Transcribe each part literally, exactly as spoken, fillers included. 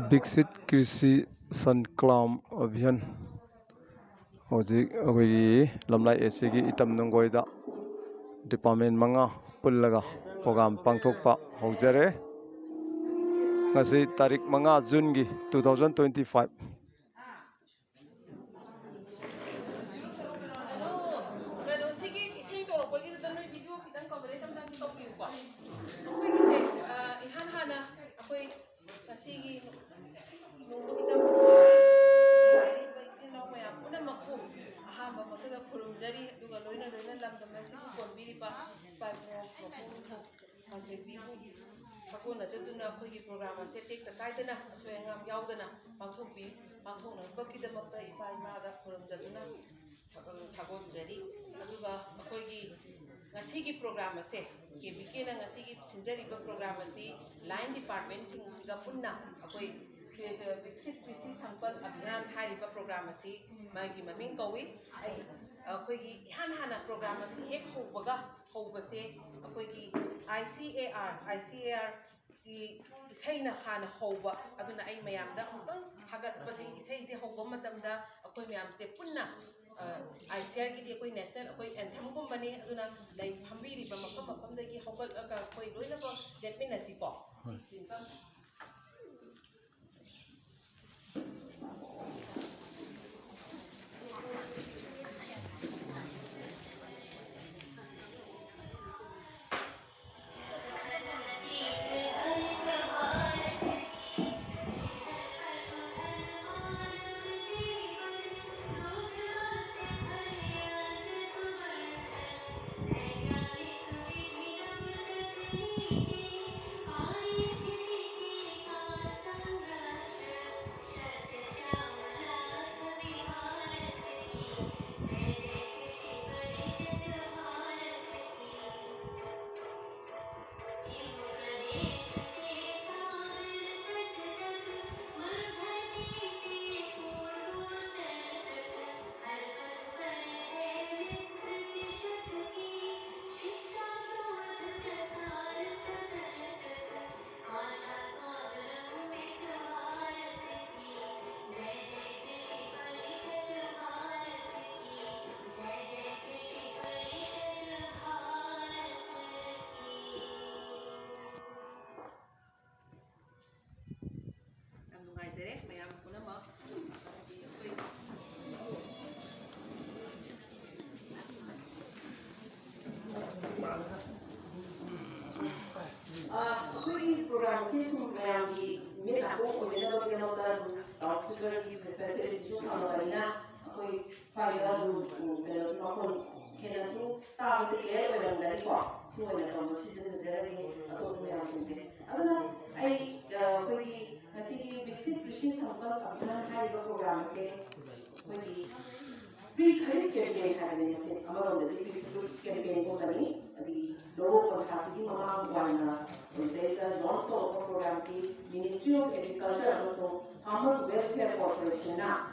ꯕꯤꯛꯁꯤꯠ ꯀ꯭ꯔꯤꯁꯤ ꯁꯟꯀ꯭ꯂꯥꯝ ꯑꯚꯤꯌꯥꯟ꯫ ꯍꯧꯖꯤꯛ ꯑꯩꯈꯣꯏꯒꯤ ꯂꯝꯂꯥꯏ ꯑꯦꯁ ꯁꯤꯒꯤ ꯏꯇꯝ ꯅꯨꯡꯒꯣꯏꯗ ꯗꯤꯄꯥꯔꯠꯃꯦꯟ ꯃꯉꯥ ꯄꯨꯜꯂꯒ ꯄ꯭ꯔꯣꯒ꯭ꯔꯥꯝ ꯄꯥꯡꯊꯣꯛꯄ ꯍꯧꯖꯔꯦ꯫ ꯉꯁꯤ ꯇꯥꯔꯤꯛ ꯃꯉꯥ ꯖꯨꯟꯒꯤ two thousand twenty five꯫ ꯀꯩꯅꯣ, ꯁꯤꯒꯤ ꯏꯁꯩ ꯇꯧꯔꯛꯄꯒꯤꯗꯨꯗ ꯅꯣꯏ ꯚꯤꯗꯤꯑꯣ ꯈꯤꯇꯪ ꯀꯣꯚꯔꯦꯖ ꯑꯝꯇꯪ ꯇꯧꯕꯤꯌꯨꯀꯣ꯫ ꯑꯩꯈꯣꯏꯒꯤꯁꯦ, ꯑ, ꯏꯍꯥꯟ ꯍꯥꯟꯅ ꯑꯩꯈꯣꯏ ꯉꯁꯤꯒꯤ ꯅꯣꯡꯃꯒꯤ ꯇꯝꯕ ꯏꯆꯤꯜ ꯏꯅꯥꯎ ꯃꯌꯥꯝ ꯄꯨꯝꯅꯃꯛꯄꯨ ꯑꯍꯥꯟꯕ ꯃꯛꯇꯗ ꯈꯨꯔꯨꯝꯖꯔꯤ, ꯑꯗꯨꯒ ꯂꯣꯏꯅ ꯂꯣꯏꯅ ꯂꯝꯗꯝ ꯑꯁꯤꯕꯨ ꯀꯣꯟꯕꯤꯔꯤꯕ ꯏꯄꯥ ꯏꯄꯨ ꯃꯄꯨ ꯄꯥꯡꯊꯣꯛꯄꯤꯕꯨ ꯁꯥꯒꯣꯟꯅꯖꯗꯨꯅ ꯑꯩꯈꯣꯏꯒꯤ ꯄ꯭ꯔꯣꯒ꯭ꯔꯥꯝ ꯑꯁꯦ ꯇꯦꯛꯇ ꯀꯥꯏꯗꯅ ꯑꯁꯣꯏ ꯑꯉꯥꯝ ꯌꯥꯎꯗꯅ ꯄꯥꯡꯊꯣꯛꯄꯤ, ꯄꯥꯡꯊꯣꯛꯅꯕꯒꯤꯗꯃꯛꯇ ꯏꯄꯥ ꯏꯃꯥꯗ ꯈꯨꯔꯨꯝꯖꯗꯨꯅ ꯊꯥꯒꯣꯟꯖꯔꯤ꯫ ꯑꯗꯨꯒ ꯑꯩꯈꯣꯏꯒꯤ ꯉꯁꯤꯒꯤ ꯄ꯭ꯔꯣꯒ꯭ꯔꯥꯝ ꯑꯁꯦ, ꯀꯦ ꯕꯤ ꯀꯦꯅ ꯉꯁꯤꯒꯤ ꯁꯤꯟꯖꯔꯤꯕ ꯄ꯭ꯔꯣꯒ꯭ꯔꯥꯝ ꯑꯁꯤ ꯂꯥꯏꯟ ꯗꯤꯄꯥꯔꯠꯃꯦꯟꯁꯤꯡꯁꯤꯒ ꯄꯨꯟꯅ ꯑꯩꯈꯣꯏ ꯀ꯭ꯔꯤ-, ꯕꯤꯛꯁꯤꯠ ꯀ꯭ꯔꯤꯁꯤ ꯁꯪꯀꯜꯞ ꯑꯚꯤꯌꯥꯟ ꯍꯥꯏꯔꯤꯕ ꯄ꯭ꯔꯣꯒ꯭ꯔꯥꯝ ꯑꯁꯤ ꯃꯥꯒꯤ ꯃꯃꯤꯡ ꯀꯧꯏ꯫ ꯑꯩ, ꯑꯩꯈꯣꯏꯒꯤ ꯏꯍꯥꯟ ꯍꯥꯟꯅ ꯄ꯭ꯔꯣꯒ꯭ꯔꯥꯝ ꯑꯁꯤ ꯍꯦꯛ ꯍꯧꯕꯒ ꯍꯧꯕꯁꯦ ꯑꯩꯈꯣꯏꯒꯤ I C A R, I C A R ꯒꯤ ꯏꯁꯩꯅ ꯍꯥꯟꯅ ꯍꯧꯕ꯫ ꯑꯗꯨꯅ ꯑꯩ ꯃꯌꯥꯝꯗ ꯑꯃꯨꯛꯇꯪ ꯊꯥꯒꯠꯄꯁꯤ, ꯏꯁꯩꯁꯦ ꯍꯧꯕ ꯃꯇꯝꯗ ꯑꯩꯈꯣꯏ ꯃꯌꯥꯝꯁꯦ ꯄꯨꯟꯅ, ꯑ, I C R ꯒꯤꯗꯤ ꯑꯩꯈꯣꯏ ꯅꯦꯁꯅꯦꯜ ꯑꯩꯈꯣꯏ ꯑꯦꯟꯊꯝꯒꯨꯝꯕꯅꯤ꯫ ꯑꯗꯨꯅ ꯂꯩ ꯐꯝꯕꯤꯔꯤꯕ ꯃꯐꯝ ꯃꯐꯝꯗꯒꯤ ꯍꯧꯒꯠꯂꯒ ꯑꯩꯈꯣꯏ ꯂꯣꯏꯅꯃꯛ ꯂꯦꯞꯃꯤꯟꯅꯁꯤꯀꯣ꯫ ꯁꯤ ꯁꯤꯟꯐꯝ ꯑꯩꯈꯣꯏꯒꯤ ꯄ꯭ꯔꯣꯒ꯭ꯔꯥꯝꯁꯤ ꯁꯨꯝ ꯃꯌꯥꯝꯒꯤ ꯃꯤꯠ ꯅꯥꯀꯣꯡ ꯑꯣꯏꯅꯅꯕꯒꯤꯗꯃꯛꯇ ꯑꯗꯨꯝ ꯂꯥꯎꯠ ꯁ꯭ꯄꯤꯀꯔꯒꯤ ꯐꯦꯁꯤꯂꯤꯇꯤꯁꯨ ꯐꯪꯉꯕꯅꯤꯅ ꯑꯩꯈꯣꯏ ꯁ꯭ꯋꯥꯏꯗ ꯑꯗꯨꯝ ꯎꯝ, ꯀꯩꯅꯣꯒꯤ ꯃꯈꯣꯟ ꯍꯦꯟꯅꯁꯨ ꯇꯥꯕꯁꯦ ꯀ꯭ꯂꯤꯌꯥꯔ ꯑꯣꯏꯔꯝꯒꯅꯤꯀꯣ꯫ ꯁꯤ ꯑꯣꯏꯅ ꯇꯧꯕ ꯁꯤꯖꯤꯟꯅꯖꯔꯒꯦ ꯑꯇꯣꯞꯄ ꯃꯌꯥꯝꯁꯤꯡꯁꯦ꯫ ꯑꯗꯨꯅ ꯑꯩ ꯑ, ꯑꯩꯈꯣꯏꯒꯤ ꯉꯁꯤꯒꯤ ꯕꯤꯛꯁꯤꯠ ꯀ꯭ꯔꯤꯁꯤ ꯁꯪꯀꯜꯞ ꯑꯚꯤꯌꯥꯟ ꯍꯥꯏꯔꯤꯕ ꯄ꯭ꯔꯣꯒ꯭ꯔꯥꯝ ꯑꯁꯦ ꯑꯩꯈꯣꯏꯒꯤ ꯄ꯭ꯔꯤ ꯈꯔꯤꯐ ꯀꯦꯝꯄꯦꯟ ꯍꯥꯏꯕꯅꯤ꯫ ꯃꯁꯤ ꯑꯃꯔꯣꯝꯗꯗꯤ ꯄ꯭ꯔꯤ ꯈꯔꯤꯐ ꯀꯦꯝꯄꯦꯟꯒꯨꯝꯕꯅꯤ꯫ ꯑꯗꯒꯤ ꯂꯧꯔꯣꯛ ꯄꯟꯊꯥꯁꯤꯒꯤ ꯃꯃꯥꯡ ꯋꯥꯏꯅ ꯑꯗꯨꯗꯩꯗ ꯂꯣꯟꯆ ꯇꯧꯔꯛꯄ ꯄ꯭ꯔꯣꯒ꯭ꯔꯥꯝꯁꯤ ꯃꯤꯅꯤꯁꯇ꯭ꯔꯤ ꯑꯣꯐ ꯑꯦꯒ꯭ꯔꯤꯀꯜꯆꯔ ꯑꯃꯁꯨꯡ ꯐꯥꯔꯃꯔꯁ ꯋꯦꯜꯐꯤꯌꯔ ꯀꯣꯔꯄꯣꯔꯦꯁꯟꯅ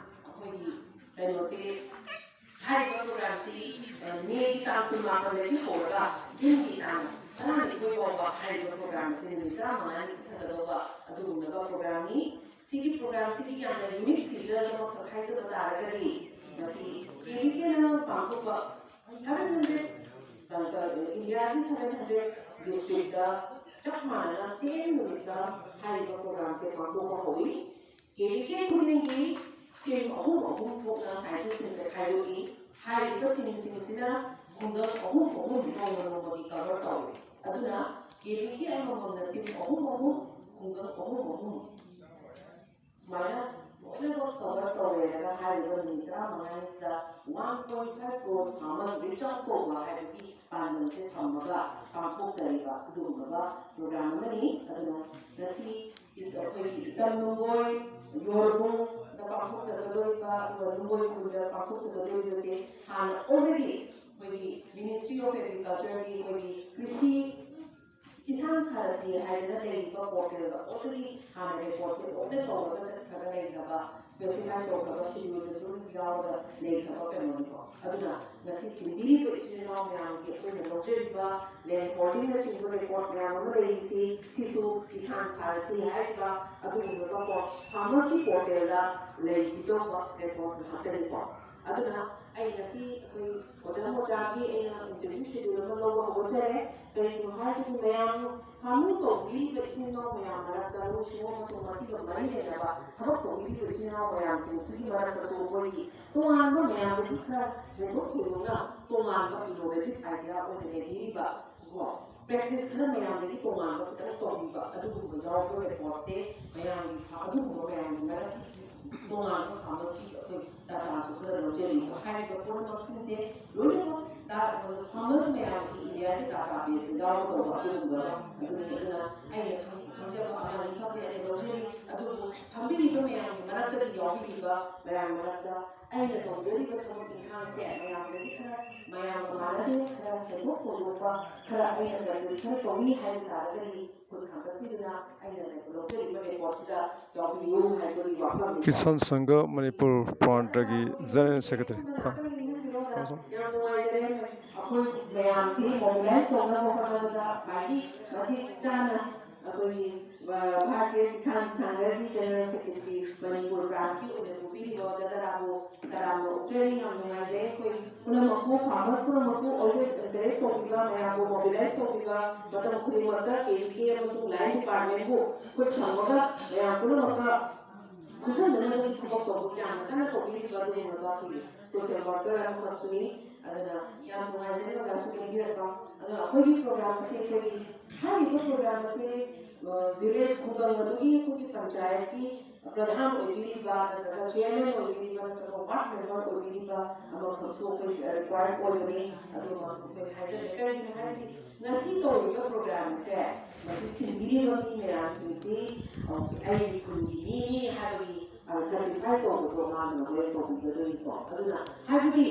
ꯑꯩꯈꯣꯏꯒꯤ ꯀꯩꯅꯣꯁꯤ ꯍꯥꯏꯔꯤꯕ ꯄ꯭ꯔꯣꯒ꯭ꯔꯥꯝꯁꯤ ꯑ, ꯃꯦꯒꯤ ꯇꯥꯡ ꯀꯨꯟꯃꯥꯄꯟꯗꯒꯤ ꯍꯧꯔꯒ ꯖꯨꯟꯒꯤ ꯇꯥꯡ ꯇꯔꯥꯅꯤꯊꯣꯏ ꯐꯥꯎꯕ ꯍꯥꯏꯔꯤꯕ ꯄ꯭ꯔꯣꯒ꯭ꯔꯥꯝꯁꯤ ꯅꯨꯃꯤꯠ ꯇꯔꯥꯃꯉꯥꯅꯤ ꯆꯠꯊꯒꯗꯧꯕ ꯑꯗꯨꯒꯨꯝꯂꯕ ꯄ꯭ꯔꯣꯒ꯭ꯔꯥꯝꯅꯤ꯫ ꯁꯤꯒꯤ ꯄ꯭ꯔꯣꯒ꯭ꯔꯥꯝꯁꯤꯒꯤ ꯌꯥꯝꯅ ꯌꯨꯅꯤꯛ ꯐꯤꯆꯔꯁ ꯑꯃꯈꯛ ꯍꯥꯏꯖꯕ ꯇꯥꯔꯒꯗꯤ ꯃꯁꯤ ꯀꯦ ꯚꯤ ꯀꯦꯅ ꯄꯥꯡꯊꯣꯛꯄ ꯁꯚꯦꯟ ꯍꯟꯗ꯭ꯔꯦꯠ ꯏꯟꯗꯤꯌꯥꯒꯤ ꯁꯚꯦꯟ ꯍꯟꯗ꯭ꯔꯦꯠ ꯗꯤꯁꯇ꯭ꯔꯤꯛꯇ ꯆꯞ ꯃꯥꯟꯅꯅ ꯁꯦꯝ ꯅꯨꯃꯤꯠꯇ ꯍꯥꯏꯔꯤꯕ ꯄ꯭ꯔꯣꯒ꯭ꯔꯥꯝꯁꯦ ꯄꯥꯡꯊꯣꯛꯄ ꯍꯧꯏ꯫ ꯀꯦ ꯚꯤ ꯀꯦ ꯈꯨꯗꯤꯡꯒꯤ ꯇꯤꯝ ꯑꯍꯨꯝ ꯑꯍꯨꯝ ꯊꯣꯛꯅ ꯁꯥꯏꯟꯇꯤꯁꯁꯤꯡꯁꯦ ꯈꯥꯏꯗꯣꯛꯏ꯫ ꯍꯥꯏꯔꯤꯕ ꯇꯤꯝꯁꯤꯡꯁꯤꯅ ꯈꯨꯡꯒꯪ ꯑꯍꯨꯝ ꯑꯍꯨꯝ ꯅꯣꯡꯃ ꯅꯣꯡꯃꯒꯤ ꯀꯚꯔ ꯇꯧꯏ꯫ ꯑꯗꯨꯅ ꯀꯦ ꯚꯤ ꯀꯦ ꯑꯃꯃꯝꯅ ꯇꯤꯝ ꯑꯍꯨꯝ ꯑꯍꯨꯝ, ꯈꯨꯡꯒꯪ ꯑꯍꯨꯝ ꯑꯍꯨꯝ ꯁꯨꯃꯥꯏꯅ ꯂꯣꯏꯅꯃꯛ ꯀꯚꯔ ꯇꯧꯔꯦꯅ ꯍꯥꯏꯔꯤꯕ ꯅꯨꯃꯤꯠ ꯇꯔꯥꯃꯉꯥꯅꯤꯁꯤꯗ one point five crore farmers reach out ꯇꯧꯕ ꯍꯥꯏꯕꯒꯤ ꯄꯥꯟꯗꯝꯁꯦ ꯊꯝꯃꯒ ꯄꯥꯡꯊꯣꯛꯆꯔꯤꯕ ꯑꯗꯨꯒꯨꯝꯂꯕ ꯄ꯭ꯔꯣꯒ꯭ꯔꯥꯝ ꯑꯃꯅꯤ꯫ ꯑꯗꯨꯅ ꯉꯁꯤ ꯑꯩꯈꯣꯏꯒꯤ ꯏꯇꯝ ꯅꯨꯡꯒꯣꯏ ꯌꯣꯔꯕꯨꯡꯗ ꯄꯥꯡꯊꯣꯛꯆꯒꯗꯧꯔꯤꯕ, ꯑꯗꯨꯒ ꯅꯨꯡꯒꯣꯏ ꯈꯨꯜꯗ ꯄꯥꯡꯊꯣꯛꯆꯒꯗꯧꯔꯤꯕꯁꯦ ꯍꯥꯟꯅ already ꯑꯩꯈꯣꯏꯒꯤ ꯃꯤꯅꯤꯁꯇ꯭ꯔꯤ ꯑꯣꯐ ꯑꯦꯒ꯭ꯔꯤꯀꯜꯆꯔꯒꯤ ꯑꯩꯈꯣꯏꯒꯤ ꯀ꯭ꯔꯤꯁꯤ ꯀꯤꯁꯥꯟ ꯁꯥꯔꯊꯤ ꯍꯥꯏꯗꯅ ꯂꯩꯔꯤꯕ ꯄꯣꯔꯇꯦꯜꯗ already ꯍꯥꯟꯅ ꯔꯦꯀꯣꯔꯗꯁꯦ ꯂꯣꯏꯅ ꯇꯧꯔꯒ ꯆꯠꯈ꯭ꯔꯒ ꯂꯩꯈ꯭ꯔꯕ, ꯁ꯭ꯄꯦꯁꯤꯐꯥꯏ ꯇꯧꯈ꯭ꯔꯕ ꯁꯦꯗ꯭ꯌꯨꯜꯗ ꯑꯗꯨꯝ ꯌꯥꯎꯔꯒ ꯂꯩꯈ꯭ꯔꯕ ꯀꯩꯅꯣꯅꯤꯀꯣ꯫ ꯑꯗꯨꯅ ꯉꯁꯤ ꯇꯤꯟꯕꯤꯔꯤꯕ ꯏꯆꯤꯜ ꯏꯅꯥꯎ ꯃꯌꯥꯝꯒꯤ ꯑꯩꯈꯣꯏꯅ ꯂꯧꯖꯔꯤꯕ ꯂꯦꯟ ꯍꯣꯜꯗꯤꯡꯅꯆꯤꯡꯕ ꯔꯦꯀꯣꯔꯗ ꯃꯌꯥꯝ ꯑꯃ ꯂꯩꯔꯤꯁꯤ, ꯁꯤꯁꯨ ꯀꯤꯁꯥꯟ ꯁꯥꯔꯊꯤ ꯍꯥꯏꯔꯤꯕ ꯑꯗꯨꯒꯨꯝꯂꯕ ꯀꯣ ꯐꯥꯔꯃꯔꯁꯀꯤ ꯄꯣꯔꯇꯦꯜꯗ ꯂꯩꯈꯤꯗꯧꯕ ꯔꯦꯀꯣꯔꯗ ꯉꯥꯛꯇꯅꯤꯀꯣ꯫ ꯑꯗꯨꯅ ꯑꯩ ꯉꯁꯤ ꯑꯩꯈꯣꯏ ꯑꯣꯖꯥ ꯃꯣꯆꯥꯒꯤ ꯑꯩꯅ ꯏꯟꯇꯔꯚ꯭ꯌꯨ ꯁꯦꯗ꯭ꯌꯨꯜ ꯑꯃ ꯂꯧꯕ ꯍꯧꯒꯠꯆꯔꯦ꯫ ꯀꯔꯤꯒꯤꯅꯣ ꯍꯥꯏꯔꯒꯗꯤ ꯃꯌꯥꯝ ꯐꯥꯔꯃꯤꯡ ꯇꯧꯕꯤꯔꯤꯕ ꯏꯆꯤꯜ ꯏꯅꯥꯎ ꯃꯌꯥꯝ ꯃꯔꯛꯇ ꯂꯧꯎ ꯁꯤꯡꯎ ꯑꯃꯁꯨꯡ ꯃꯁꯤꯒ ꯃꯔꯤ ꯂꯩꯅꯕ ꯊꯕꯛ ꯇꯧꯕꯤꯔꯤꯕ ꯏꯆꯤꯜ ꯏꯅꯥꯎ ꯃꯌꯥꯝꯁꯤꯡ ꯑꯁꯤꯒꯤ ꯃꯔꯛꯇꯁꯨ ꯑꯩꯈꯣꯏꯒꯤ ꯇꯣꯉꯥꯟꯕ ꯃꯌꯥꯝꯗꯒꯤ ꯈꯔ ꯍꯦꯟꯗꯣꯛ ꯊꯣꯏꯗꯣꯛꯅ ꯇꯣꯉꯥꯟꯕ ꯏꯅꯣꯚꯦꯇꯤꯚ ꯑꯥꯏꯗꯤꯌꯥ ꯑꯣꯏꯅ ꯂꯩꯕꯤꯔꯤꯕ ꯀꯣ ꯄ꯭ꯔꯦꯛꯇꯤꯁ ꯈꯔ ꯃꯌꯥꯝꯗꯒꯤ ꯇꯣꯉꯥꯟꯕ ꯈꯤꯇꯪ ꯇꯧꯕꯤꯕ ꯑꯗꯨꯒꯨꯝꯕ ꯌꯥꯎꯕ ꯔꯦꯀꯣꯔꯠꯁꯦ ꯃꯌꯥꯝꯒꯤ ꯐꯥ- ꯑꯗꯨꯒꯨꯝꯕ ꯃꯌꯥꯝꯒꯤ ꯃꯔꯛ ꯇꯣꯉꯥꯟꯕ ꯐꯥꯔꯃꯔꯁꯀꯤ ꯑꯩꯈꯣꯏ ꯗꯥꯇꯥꯁꯨ ꯈꯔ ꯂꯧꯖꯔꯤꯕ ꯍꯥꯏꯔꯤꯕ ꯄꯨꯝꯅꯃꯛꯁꯤꯡꯁꯦ ꯂꯣꯏꯅꯃꯛ ꯐꯥꯔꯃꯔꯁ ꯃꯌꯥꯝꯒꯤ ꯏꯟꯗꯤꯌꯥꯒꯤ ꯗꯥꯇꯥ ꯕꯦꯁꯇ ꯌꯥꯎꯒꯗꯧꯕ ꯑꯗꯨꯒꯨꯝꯕ ꯑꯗꯨꯅꯤ꯫ ꯑꯗꯨꯅ ꯑꯩꯅ ꯈꯪ- ꯈꯪꯖꯕ ꯑꯃꯅꯤ ꯈꯪꯗꯦ ꯑꯩꯅ ꯂꯧꯖꯔꯤ꯫ ꯑꯗꯨꯕꯨ ꯐꯝꯕꯤꯔꯤꯕ ꯃꯌꯥꯝꯒꯤ ꯃꯔꯛꯇꯒꯤ ꯌꯥꯎꯕꯤꯔꯤꯕ ꯃꯌꯥꯝ ꯃꯔꯛꯇ ꯑꯩꯅ ꯇꯧꯖꯔꯤꯕ ꯊꯕꯛ ꯏꯪꯈꯥꯡꯁꯦ ꯃꯌꯥꯝꯗꯒꯤ ꯈꯔ ꯃꯌꯥꯝꯒ ꯃꯥꯟꯅꯗꯦ, ꯈꯔ ꯍꯦꯟꯗꯣꯛ ꯍꯦꯟꯗꯣꯛꯄ, ꯈꯔ ꯑꯩꯅ ꯄ꯭ꯔꯦꯛꯇꯤꯁ ꯈꯔ ꯇꯧꯏ ꯍꯥꯏꯕ ꯇꯥꯔꯒꯗꯤ ꯈꯨꯠ ꯊꯥꯡꯒꯠꯄꯤꯗꯨꯅ ꯑꯩꯅ ꯂꯧꯖꯔꯤꯕ ꯔꯦꯀꯣꯔꯠꯁꯤꯗ ꯌꯥꯎꯕꯤꯌꯨ ꯍꯥꯏꯕꯒꯤ ꯋꯥꯐꯝꯅꯤ꯫ ꯀꯤꯁꯥꯟ ꯁꯪꯘ ꯃꯅꯤꯄꯨꯔ ꯄ꯭ꯔꯥꯟꯇꯒꯤ ꯖꯦꯅꯔꯦꯜ ꯁꯦꯀ꯭ꯔꯦꯇꯔꯤ꯫ ꯌꯥꯝ ꯅꯨꯡꯉꯥꯏꯖꯔꯦ꯫ ꯑꯩꯈꯣꯏ ꯃꯌꯥꯝꯁꯤ ꯃꯣꯕꯤꯂꯥꯏꯁ ꯇꯧꯅꯕ ꯍꯣꯠꯅꯕꯗ ꯃꯥꯒꯤ ꯃꯇꯤꯛ ꯆꯥꯅ ꯑꯩꯈꯣꯏꯒꯤ ꯚꯥꯔꯇꯤꯌ ꯀꯤꯁꯥꯟ ꯁꯪꯘꯒꯤ ꯖꯦꯅꯔꯦꯜ ꯁꯦꯀ꯭ꯔꯦꯇꯔꯤ ꯃꯅꯤꯄꯨꯔ ꯄ꯭ꯔꯥꯟꯀꯤ ꯑꯣꯏꯅ ꯄꯨꯕꯤꯔꯤꯕ ꯑꯣꯖꯥ ꯇꯔꯥꯕꯨ ꯇꯔꯥꯝꯅ ꯑꯣꯛꯆꯔꯤ꯫ ꯌꯥꯝ ꯅꯨꯡꯉꯥꯏꯖꯩ꯫ ꯑꯩꯈꯣꯏ ꯄꯨꯝꯅꯃꯛꯄꯨ, ꯐꯥꯔꯃꯔꯁ ꯄꯨꯝꯅꯃꯛꯄꯨ always encourage ꯇꯧꯕꯤꯕ, ꯃꯌꯥꯝꯕꯨ ꯃꯣꯕꯤꯂꯥꯏꯁ ꯇꯧꯕꯤꯕ, ꯃꯇꯝ ꯈꯨꯗꯤꯡꯃꯛꯇ ꯀꯦ ꯚꯤ ꯀꯦ ꯑꯃꯁꯨꯡ ꯂꯥꯏꯟ ꯗꯤꯄꯥꯔꯠꯃꯦꯟꯕꯨ ꯈꯨꯠ ꯁꯝꯃꯒ ꯃꯌꯥꯝ ꯄꯨꯝꯅꯃꯛꯀ ꯈꯨꯠꯁꯝꯅꯅꯕꯒꯤ ꯊꯕꯛ ꯇꯧꯕ ꯌꯥꯝꯅ ꯀꯟꯅ ꯇꯧꯕꯤꯔꯤꯕ ꯑꯗꯨꯒꯨꯝꯂꯕ ꯑꯩꯈꯣꯏꯒꯤ ꯁꯣꯁꯤꯌꯦꯜ ꯋꯥꯔꯀꯔ ꯑꯃꯈꯛꯁꯨꯅꯤ꯫ ꯑꯗꯨꯅ ꯌꯥꯝ ꯅꯨꯡꯉꯥꯏꯖꯔꯦ ꯑꯣꯖꯥꯁꯨ ꯂꯦꯡꯕꯤꯔꯛꯄ꯫ ꯑꯗꯣ ꯑꯩꯈꯣꯏꯒꯤ ꯄ꯭ꯔꯣꯒ꯭ꯔꯥꯝ ꯑꯁꯦ, ꯑꯩꯈꯣꯏꯒꯤ ꯍꯥꯏꯔꯤꯕ ꯄ꯭ꯔꯣꯒ꯭ꯔꯥꯝ ꯑꯁꯦ ꯚꯤꯂꯦꯖ ꯈꯨꯡꯒꯪ ꯑꯗꯨꯒꯤ ꯑꯩꯈꯣꯏꯒꯤ ꯄꯟꯆꯥꯌꯠꯀꯤ ꯄ꯭ꯔꯙꯥꯟ ꯑꯣꯏꯕꯤꯔꯤꯕ ꯅꯠꯇ꯭ꯔꯒ ꯆꯤꯌꯔꯃꯦꯟ ꯑꯣꯏꯕꯤꯔꯤꯕ ꯅꯠꯇ꯭ꯔꯒ ꯋꯥꯔꯗ ꯃꯦꯝꯕꯔ ꯑꯣꯏꯕꯤꯔꯤꯕ ꯑꯃꯈꯛꯁꯨ ꯑꯩꯈꯣꯏ ꯔꯤꯀ꯭ꯋꯥꯌꯔ ꯑꯣꯏꯕꯅꯤ꯫ ꯑꯗꯨꯃ ꯑꯩꯈꯣꯏ ꯍꯥꯏꯖꯒꯦ꯫ ꯀꯔꯤꯒꯤꯅꯣ ꯍꯥꯏꯔꯗꯤ ꯉꯁꯤ ꯇꯧꯔꯤꯕ ꯄ꯭ꯔꯣꯒ꯭ꯔꯥꯝꯁꯦ ꯃꯁꯤ ꯊꯤꯟꯕꯤꯔꯤꯕ ꯃꯤ ꯃꯌꯥꯝꯁꯤꯡꯁꯤ ꯑꯩꯒꯤ ꯈꯨꯟꯒꯤ ꯃꯤꯅꯤ ꯍꯥꯏꯕꯒꯤ ꯁꯔꯇꯤꯐꯥꯏ ꯇꯧꯕꯗꯣ ꯃꯥꯅ ꯍꯣꯔꯦꯟ ꯇꯧꯕꯤꯒꯗꯣꯏꯅꯤꯀꯣ꯫ ꯑꯗꯨꯅ ꯍꯥꯏꯕꯗꯤ